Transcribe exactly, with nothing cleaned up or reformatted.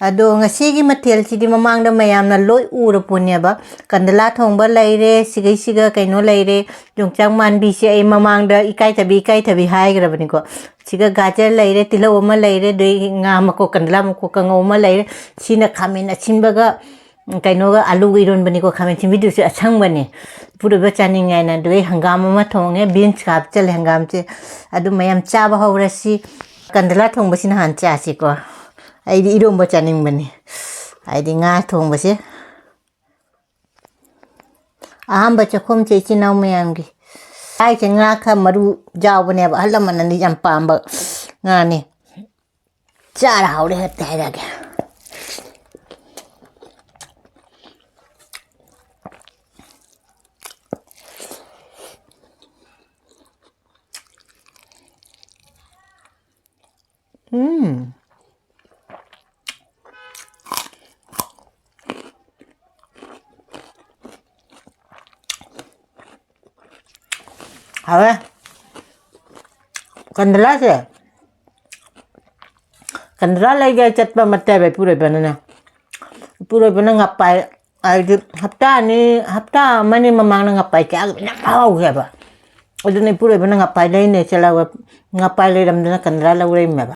ꯑꯗꯣ ꯉꯁꯤꯒꯤ ꯃꯊꯦꯜꯁꯤꯗꯤ ꯃꯃꯥꯡꯗ ꯃꯌꯥꯝꯅ ꯂꯣꯏ ꯎꯔ ꯄꯣꯠꯅꯦꯕ꯫ ꯀꯟꯗꯂꯥ ꯊꯣꯡꯕ ꯂꯩꯔꯦ, ꯁꯤꯒꯩꯁꯤꯒ ꯀꯩꯅꯣ ꯂꯩꯔꯦ, ꯌꯣꯡꯆꯥꯛ ꯃꯥꯟꯕꯤꯁꯦ ꯑꯩ ꯃꯃꯥꯡꯗ ꯏꯀꯥꯏꯊꯕꯤ, ꯏꯀꯥꯏꯊꯕꯤ ꯍꯥꯏꯈ꯭ꯔꯕꯅꯤꯀꯣ꯫ ꯁꯤꯒ ꯒꯥꯖꯔ ꯂꯩꯔꯦ, ꯇꯤꯜꯍꯧ ꯑꯃ ꯂꯩꯔꯦ, ꯑꯗꯩ ꯉꯥ ꯃꯀꯣꯛ, ꯀꯟꯗꯂꯥ ꯃꯀꯣꯛ ꯀꯥꯡꯉꯧ ꯑꯃ ꯂꯩꯔꯦ꯫ ꯁꯤꯅ ꯈꯥꯃꯦꯟ ꯑꯁꯤꯟꯕꯒ, ꯎꯝ, ꯀꯩꯅꯣꯒ ꯑꯂꯨꯒ ꯏꯔꯣꯟꯕꯅꯤꯀꯣ꯫ ꯈꯥꯃꯦꯟ ꯑꯁꯤꯟꯕꯤꯗꯨꯁꯨ ꯑꯁꯪꯕꯅꯦ꯫ ꯏꯄꯨꯔꯣꯏꯕ ꯆꯥꯅꯤꯡꯉꯦ ꯍꯥꯏꯅ꯫ ꯑꯗꯨꯒ ꯑꯩ ꯍꯪꯒꯥꯝ ꯑꯃ ꯊꯣꯡꯉꯦ, ꯕꯤꯟꯁꯀ ꯍꯥꯞꯆꯜꯂꯦ ꯍꯪꯒꯥꯝꯁꯦ꯫ ꯑꯗꯨ ꯃꯌꯥꯝ ꯆꯥꯕ ꯍꯧꯔꯁꯤ꯫ ꯀꯟꯗꯂꯥ ꯊꯣꯡꯕꯁꯤꯅ ꯍꯥꯟꯅ ꯆꯥꯁꯤꯀꯣ꯫ ꯑꯩꯗꯤ ꯏꯔꯣꯝꯕ ꯆꯥꯅꯤꯡꯕꯅꯤ, ꯍꯥꯏꯗꯤ ꯉꯥ ꯊꯣꯡꯕꯁꯦ꯫ ꯑꯍꯥꯟꯕ ꯆꯥꯛꯈꯨꯝꯁꯦ ꯏꯆꯤꯟ ꯏꯅꯥꯎ ꯃꯌꯥꯝꯒꯤ꯫ ꯍꯥꯏꯁꯦ ꯉꯥ ꯈꯔ ꯃꯔꯨ ꯌꯥꯎꯕꯅꯦꯕ, ꯑꯍꯜ ꯂꯃꯟꯅꯗꯤ ꯌꯥꯝ ꯄꯥꯝꯕ ꯉꯥꯅꯤ꯫ ꯆꯥꯔ ꯍꯥꯎꯔꯦ ꯍꯦꯛꯇ ꯍꯥꯏꯔꯛꯑꯒꯦ꯫ ꯎꯝ꯫ ꯍꯥꯎꯋꯦ꯫ ꯀꯟꯗꯂꯥꯁꯦ, ꯀꯟꯗꯂꯥ ꯂꯩꯒꯦ ꯆꯠꯄ ꯃꯇꯦꯕ ꯏꯄꯨꯔꯣꯏꯕꯅꯅꯦ꯫ ꯏꯄꯨꯔꯣꯏꯕꯅ ꯉꯄꯥꯏ, ꯍꯥꯏꯗꯤ ꯍꯞꯇꯥ ꯑꯅꯤ, ꯍꯞꯇꯥ ꯑꯃꯅꯤ ꯃꯃꯥꯡꯗ ꯉꯄꯥꯏ ꯆꯥꯈꯤꯕ ꯌꯥꯝ ꯍꯥꯎꯈꯤꯕ꯫ ꯑꯗꯨꯅ ꯏꯄꯨꯔꯣꯏꯕꯅ ꯉꯄꯥꯏ ꯂꯩꯅꯦ ꯆꯠꯂꯒ, ꯉꯄꯥꯏ ꯂꯩꯔꯝꯗꯅ ꯀꯟꯗꯂꯥ ꯂꯧꯔꯛꯏꯃꯦꯕ꯫